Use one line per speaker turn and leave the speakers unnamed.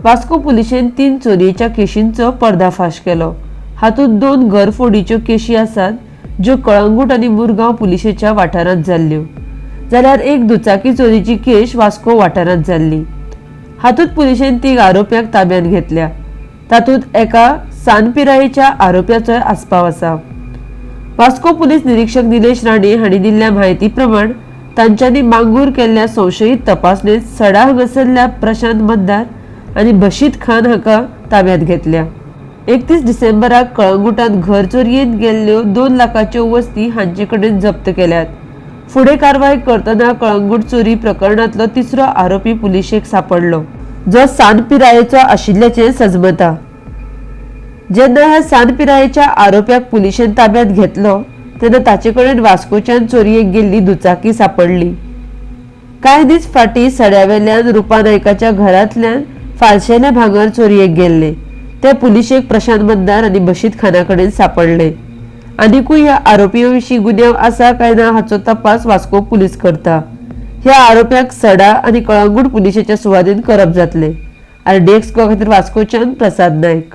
वास्को पुलिशेन 3 चोरयेच्या केशींचो पर्दाफाश केलो. हातूंत 2 घरफोडीच्यो केशी आसात ज्यो कळंगूट आनी मुरगांव पुलिशेच्या वाठारांत जाल्ल्यो, जाल्यार एक दुचाकी चोरीची केश वास्को वाठारांत जाल्ली. हातूंत पुलिशेन 3 आरोप्यांक ताब्यांत घेतल्या. तातूंत एका सान पिरायेच्या आरोप्याचोय आस्पाव आसा. वास्को पुलीस निरीक्षक निलेश राणे हांणी दिल्ल्या म्हायती प्रमाण तांच्यांनी मांगूर केल्ल्या संशयीत तपासणेंत सडा हांगासरल्या प्रशांत मतदार आनी बशीद खान हाका ताब्यांत घेतल्या. 31 डिसेंबराक कळंगुटांत घर चोरयेंत गेल्ल्यो 2 लाखाच्यो वस्ती हांचे कडेन जप्त केल्यात. फुडें कारवाय करतना कळंगूट चोरी प्रकरणांतलो तिसरो आरोपी पुलिशेक सांपडलो, जो सान पिरायेचो आशिल्ल्याचें सजमता. जेन्ना ह्या सान पिरायेच्या आरोप्याक पुलिशेन ताब्यांत घेतलो तेन्ना ताचे कडेन वास्कोच्यान चोरयेक गेल्ली दुचाकी सांपडली. कांय दीस फाटीं सड्यावेल्यान रुपा नायकाच्या घरांतल्यान फालशेले भांगर चोरयेक गेल्ले ते पुलिशेक प्रशांत मतदार आनी बशीद खाना कडेन सांपडले. आनिकूय ह्या आरोपीं विशीं गुन्यांव आसा काय ना हाचो तपास वास्को पुलीस करता. ह्या आरोप्यांक सडा आनी कळंगूट पुलिशेच्या सुवादीन करप जातले. आरडीएक्स गोवा खातीर वास्कोच्यान प्रसाद नायक.